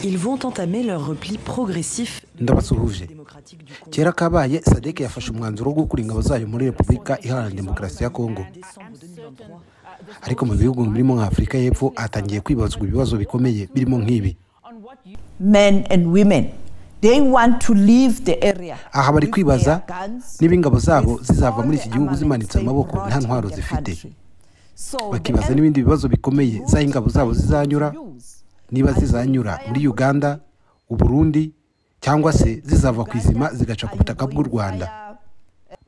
Ils vont entamer leur repli progressif. Ndabasuhuje. Démocratique du Congo. Kera kabaye, SADC yafashe umwanzuro wo gukura ingabo zayo muri Repubulika Iharanira Demokarasi ya Kongo. Décembre 2023. Ariko mu bihugu birimo nka Afurika y'Epfo hatangiye kwibazwa ibibazo bikomeye birimo nk'ibi. Men and women. They want to leave the area. Aha bari kwibaza niba ingabo zabo zizava muri iki gihugu zimanitse amaboko, nta ntwaro zifite. Bakibaza n'ibindi bibazo bikomeye z'aho ingabo zabo zizanyura, niba zizanyura muri Uganda, Uburundi, cyangwa se zizava ku izima zigaca ku butaka bw'u Rwanda.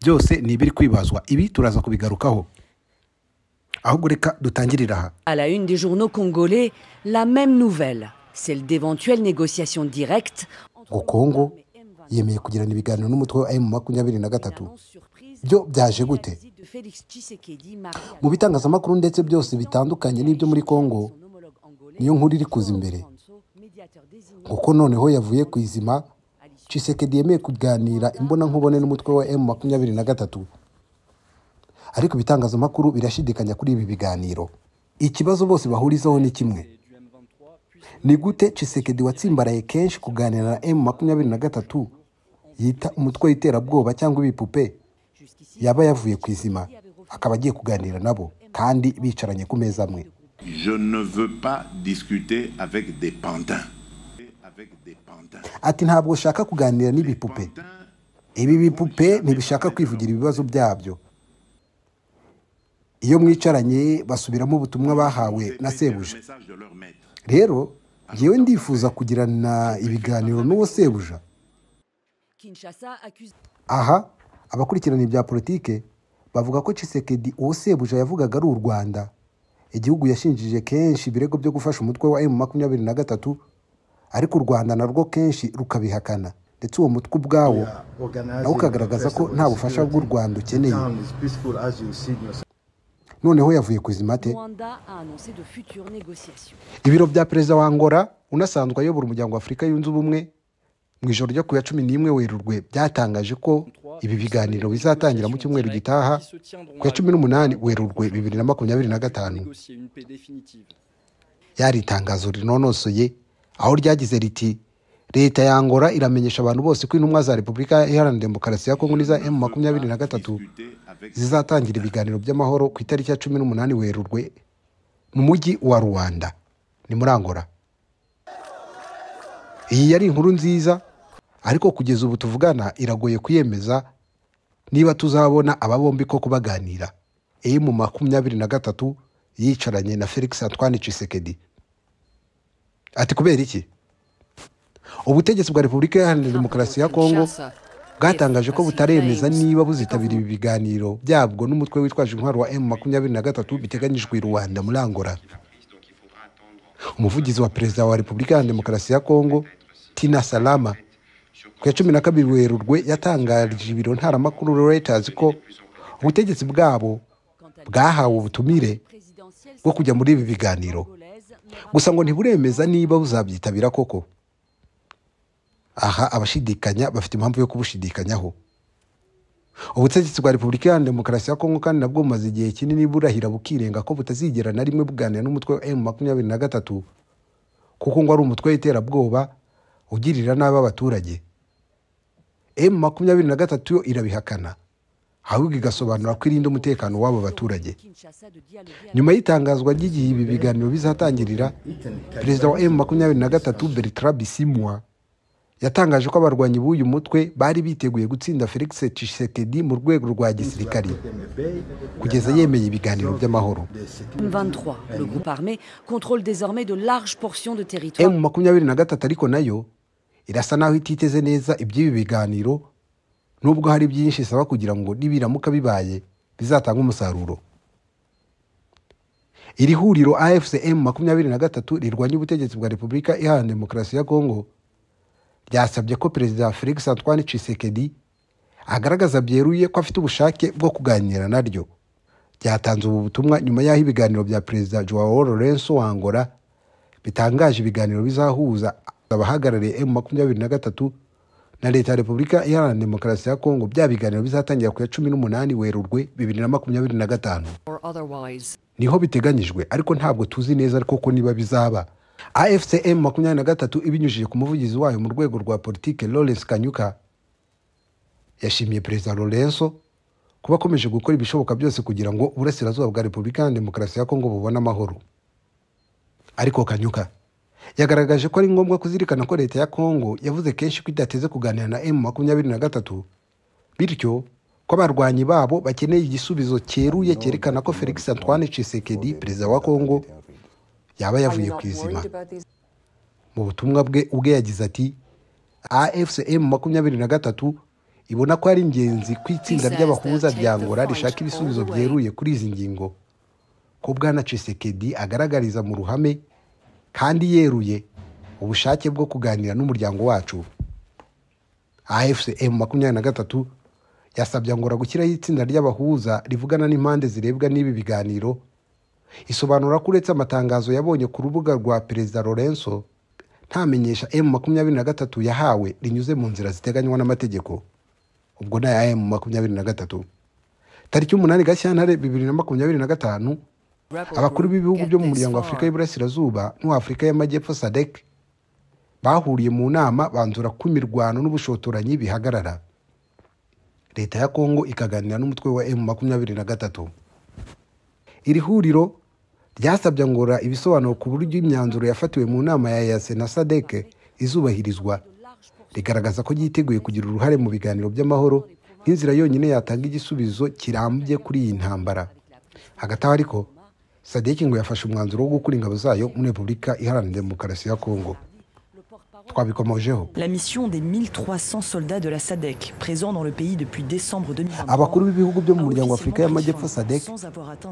Byose ni ibiri kwibazwa. Ibi turaza kubigarukaho, ahubwo reka dutangirire aha. À la une des journaux congolais, la même nouvelle, celle d'éventuelles négociations directes. Ngo Kongo yemeye kugirana ibiganiro n'umutwe wa M23. Byo byaje gute? Mu bitangazamakuru ndetse byose bitandukanye n'ibyo muri Kongo, niyo nkuru iri kuza imbere, kuko noneho yavuye ku izima. Tshisekedi yemeye kuganira imbonankubone n'umutwe wa M23, ariko ibitangazamakuru birashidikanya kuri ibi biganiro. Ikibazo bose bahurizaho ni kimwe: ni gute Tshisekedi watsimbaraye kenshi kuganira na M23 yita umutwe w'iterabwoba cyangwa ibipupe yaba yavuye ku izima akaba agiye kuganira nabo kandi bicaranye ku meza amwe? Je ne veux pas discuter avec des pantins. Avec des pantins. Ati: "Ntabwo ushaka kuganira n'ibipupe. Ibi bipupe ntibishaka kwivugira ibibazo byabyo. Iyo mwicaranye basubiramo ubutumwa bahawe na sebuja." Message de leur maître. "Rero ngewe ndifuza kugirana ibiganiro n'uwo sebuja." Kinshasa accuse Aha abakurikirana ibya politike bavuga ko Tshisekedi uwo sebuja yavugaga ari u Rwanda, igihugu yashinjije kenshi ibirego byo gufasha umutwe wa M23, ariko u Rwanda narwo kenshi rukabihakana, ndetse uwo mutwe ubwawo nawo ukagaragaza ko nta bufasha bw'u Rwanda ukeneye. Noneho yavuye ku izima ate? Rwanda a annoncé de futures négociations. Ibiro bya perezida wa Angola unasanzwe ayobora Umuryango wa Afurika Yunze Ubumwe, mu ijoro ryo ku ya 11 Werurwe byatangaje ko ibi biganiro bizatangira mu cyumweru gitaha, ku ya 18 Werurwe 2025. Yari itangazo rinonosoye aho ryagize riti: "Leta ya Angola iramenyesha abantu bose ko intumwa za Repubulika Iharanira Demokarasi ya Kongo n'iza M23 zizatangira ibiganiro by'amahoro ku itariki ya 18 Werurwe mu mujyi wa Luanda, ni muri Angola." Iyi yari inkuru nziza, ariko kugeza ubu tuvugana iragoye kuyemeza niba tuzabona aba bombi koko baganira, M23 yicaranye na Felix Antoine Tshisekedi. Ati: "Kubera iki?" Ubutegetsi bwa Repubulika Iharanira Demokarasi ya Kongo bwatangaje ko butaremeza niba buzitabira ibi biganiro byabwo n'umutwe witwaje intwaro wa M23 biteganyijwe i Luanda muri Angola. Umuvugizi wa perezida wa Repubulika Iharanira Demokarasi ya Kongo, Tina Salama, ku ya 12 Werurwe yatangarije ibiro ntaramakuru Reuters ko ubutegetsi bwabo bwahawe ubutumire bwo kujya muri ibi biganiro, gusa ngo ntiburemeza niba buzabyitabira koko. Aha abashidikanya bafite impamvu yo kubushidikanyaho. Ubutegetsi bwa Repubulika Iharanira Demokarasi ya Kongo kandi nabwo bumaze igihe kinini burahira bukirenga ko butazigera na rimwe buganira n'umutwe wa M23, kuko ngo ari umutwe w'iterabwoba ugirira nabi abaturage. M23 yo irabihakana, ahubwo igasobanura ko irinda umutekano w'abo baturage. Nyuma y'itangazwa ry'igihe ibi biganiro bizatangirira, perezida wa M23 Bertrand Bisimwa yatangaje ko abarwanyi b'uyu mutwe bari biteguye gutsinda Felix Tshisekedi mu rwego rwa gisirikari kugeza yemeye ibiganiro by'amahoro. M23, le groupe armé, contrôle désormais de larges portions de territoire. M23 ariko nayo irasa naho ititeze neza iby'ibi biganiro, nubwo hari byinshi isaba kugira ngo nibiramuka bibaye bizatanga umusaruro. Iri huriro AFC M23 rirwanya ubutegetsi bwa Repubulika Iharanira Demokarasi ya Kongo ryasabye ko perezida Felix Antoine Tshisekedi agaragaza byeruye ko afite ubushake bwo kuganira naryo. Ryatanze ubu butumwa nyuma y'aho ibiganiro bya perezida Joao Lourenço wa Angola bitangaje ibiganiro bizahuza abahagarariye M23 na leta ya Repubulika Iharanira Demokarasi ya Kongo, bya biganiro bizatangira ku ya 18 Werurwe 2025. Or otherwise. Niho biteganyijwe, ariko ntabwo tuzi neza koko niba bizaba. AFC M23 ibinyujije ku muvugizi wayo mu rwego rwa politike Lawrence Kanyuka yashimiye Perezida Lourenço kuba akomeje gukora ibishoboka byose kugira ngo uburasirazuba bwa Repubulika ya Demokarasi ya Kongo bubone amahoro. Ariko Kanyuka yagaragaje ko ari ngombwa kuzirikana ko leta ya Kongo yavuze kenshi ko idateze kuganira na M23, bityo ko abarwanyi babo bakeneye igisubizo cyeruye cyerekana ko Felix Antoine Tshisekedi, perezida wa Kongo, yaba yavuye ku izima. Mu butumwa bwe ubwe yagize ati: AFC M23 ibona ko ari ingenzi ku itsinda ry'abahuza rya Angola rishaka ibisubizo byeruye kuri izi ngingo, ko Bwana Tshisekedi agaragariza mu ruhame kandi yeruye ubushake bwo kuganira n'umuryango wacu. AFC M23 yasabye Angola gushyiraho itsinda ry'abahuza rivugana n'impande zirebwa n'ibi biganiro, isobanura ko uretse amatangazo yabonye ku rubuga rwa Perezida Lourenço ntamenyesha M23 yahawe rinyuze mu nzira ziteganywa n'amategeko. Ubwo na ya M23 tariki 8 Gashyantare 2025 abakuru b'ibihugu byo mu muryango wa Afurika y'Iburasirazuba n'uwa Afurika y'Amajyepfo SADC bahuriye mu nama banzura ko imirwano n'ubushotoranyi bihagarara, leta ya Kongo ikaganira n'umutwe wa M23. Iri huriro ryasabye Angola ibisobanuro ku buryo imyanzuro yafatiwe mu nama ya EAC na SADC izubahirizwa, rigaragaza ko yiteguye kugira uruhare mu biganiro by'amahoro nk'inzira yonyine yatanga igisubizo kirambye kuri iyi ntambara. Hagati aho ariko SADC ngo yafashe umwanzuro wo gukura ingabo zayo muri Repubulika Iharanira Demokarasi ya Kongo. Twabikomojeho. La mission des 1300 soldats de la SADC présents dans le pays depuis décembre 2023. Abakuru b'ibihugu byo mu muryango wa Afurika y'Amajyepfo SADC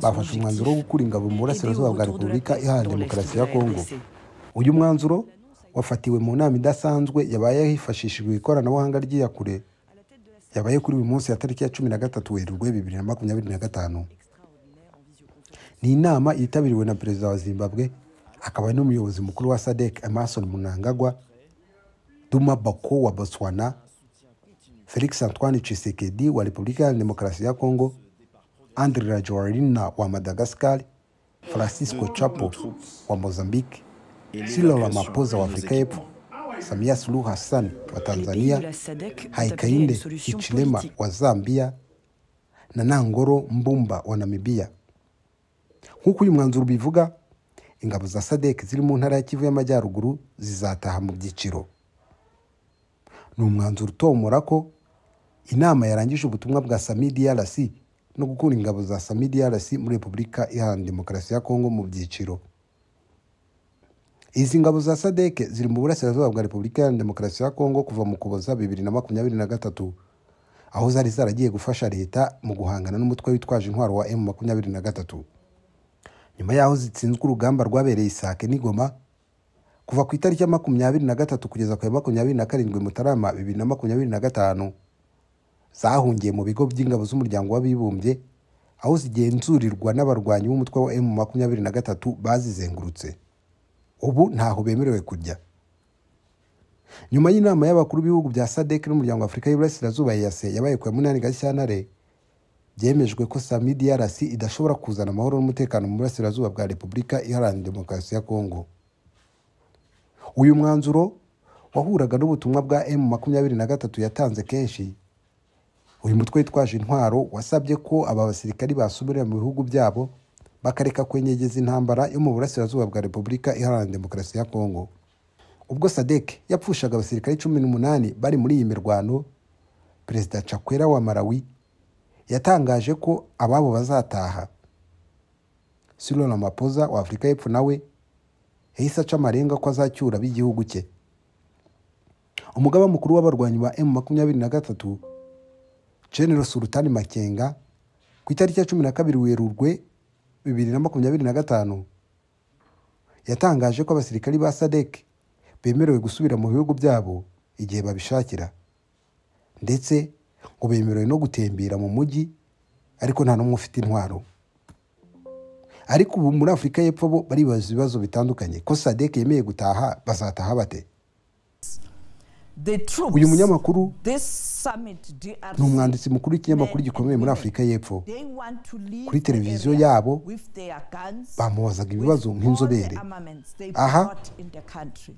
bafashe umwanzuro wo gukura ingabo mu burasirazuba bwa Repubulika Iharanira Demokarasi ya Kongo. Uyu mwanzuro wafatiwe mu nama idasanzwe yabaye hifashishijwe ikoranabuhanga ry'iyakure, yabaye kuri uyu munsi ya tariki ya 13 Werurwe 2025. Ni inama yitabiriwe na Perezida wa Zimbabwe akaba n'umuyobozi mukuru wa SADC Emmerson Mnangagwa, Duma Boko wa Botswana, Felix Antoine Tshisekedi wa Repubulika ya Demokarasi ya Kongo, Andry Rajoelina wa Madagascar, Francisco Chapo wa Mozambique, Cyril Ramaphosa wa Afrika y'Epfo, Samia Suluhu Hassan wa Tanzania, Hakainde Hichilema wa Zambia na Nangolo Mbumba wa Namibia. Nk'uko uyu mwanzuro ubivuga, ingabo za SADC ziri mu ntara ya Kivu y'Amajyaruguru zizataha mu byiciro. Ni umwanzuro utomora ko inama yarangije ubutumwa bwa SAMIDRC no gukura ingabo za SAMIDRC muri Repubulika Iharanira Demokarasi ya Kongo mu byiciro. Izi ngabo za SADC ziri mu burasirazuba bwa Repubulika Iharanira Demokarasi ya Kongo kuva mu Ukuboza 2023, aho zari zaragiye gufasha leta mu guhangana n'umutwe witwaje intwaro wa M23. Nyuma yaho zitsinzwe urugamba rwabereye Isake n'Igoma kuva ku itariki ya 23 kugeza ku ya 27 Mutarama 2025, zahungiye mu bigo by'ingabo z'umuryango w'abibumbye aho zigenzurirwa n'abarwanyi b'umutwe wa M23 bazizengurutse. Ubu ntaho bemerewe kujya. Nyuma y'inama y'abakuru b'ibihugu bya SADC n'umuryango wa Afurika y'Iburasirazuba EAC yabaye ku ya 8 Gashyantare, byemejwe ko SAMIDRC idashobora kuzana amahoro n'umutekano mu burasirazuba bwa Repubulika Iharanira Demokarasi ya Kongo. Uyu mwanzuro wahuraga n'ubutumwa bwa M23 yatanze kenshi. Uyu mutwe witwaje intwaro wasabye ko aba basirikari basubira mu bihugu byabo bakareka kwenyegeza intambara yo mu burasirazuba bwa Repubulika Iharanira Demokarasi ya Kongo. Ubwo SADC yapfushaga abasirikari 18 bari muri iyi mirwano, Perezida Chakwera wa Malawi yatangaje ko ababo bazataha. Cyril Ramaphosa wa Afurika y'Epfo nawe yahise aca amarenga ko azacyura b'igihugu cye. Umugaba mukuru w'abarwanyi ba M23 General Sultani Makenga ku itariki ya 12 Werurwe 2025 yatangaje ko abasirikari ba SADC bemerewe gusubira mu bihugu byabo igihe babishakira, ndetse ngo bemerewe no gutembera mu mujyi, ariko nta n'umwe ufite intwaro. Ariko ubu muri Afurika y'Epfo bo baribaza ibibazo bitandukanye ko SADC yemeye gutaha, bazataha bate? Uyu munyamakuru ni umwanditsi mukuru w'ikinyamakuru gikomeye muri Afurika y'Epfo. Kuri televiziyo yabo bamubazaga ibibazo nk'inzobere. Aha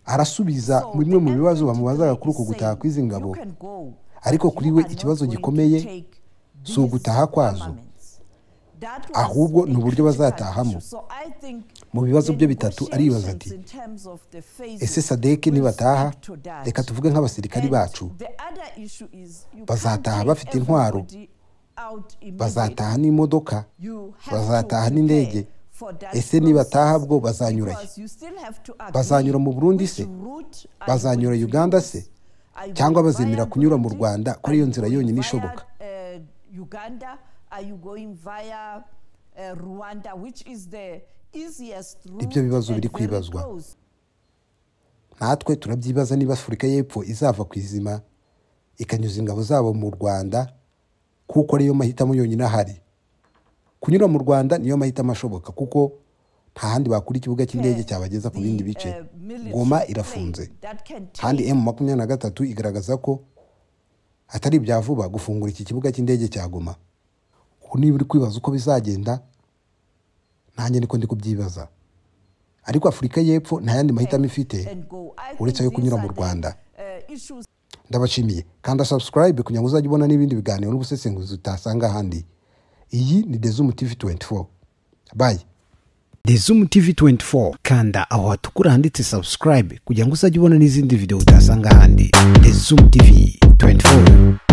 arasubiza bimwe mu bibazo bamubazaga kuri uku gutaha kw'izi ngabo, ariko kuri we ikibazo gikomeye si ugutaha kwazo, ahubwo ni uburyo bazatahamo. Mu bibazo bye bitatu aribaza ati: ese SADC nibataha, reka tuvuge nk'abasirikari bacu, bazataha bafite intwaro, bazataha n'imodoka, bazataha n'indege, ese nibataha bwo bazanyura he? Bazanyura mu Burundi se? Bazanyura Uganda se? Cyangwa bazemera kunyura mu Rwanda ko ariyo nzira yonyine ishoboka? Ibyo bibazo biri kwibazwa. Natwe turabyibaza niba Afurika y'Epfo izava ku izima ikanyuza ingabo zabo mu Rwanda, kuko ariyo mahitamo yonyine ahari. Kunyura mu Rwanda niyo mahitamo ashoboka, kuko nta handi bakura ikibuga cy'indege cyabageza ku bindi bice. Goma irafunze, kandi M23 igaragaza ko atari ibya vuba gufungura iki kibuga cy'indege cya Goma. Ubu niba uri kwibaza uko bizagenda, nanjye niko ndi kubyibaza. Ariko Afurika y'Epfo nta yandi mahitamo ifite uretse ayo kunyura mu Rwanda. Ndabashimiye, kanda subscribe kugira ngo uzajye ubona n'ibindi biganiro n'ubusesenguzi utasanga ahandi. Iyi ni Dezumu TV 24. Bye. Dezumu TV 24, kanda aho hatukura handitse subscribe kugira ngo uzajye ubona n'izindi video utasanga ahandi. Dezumu TV 24.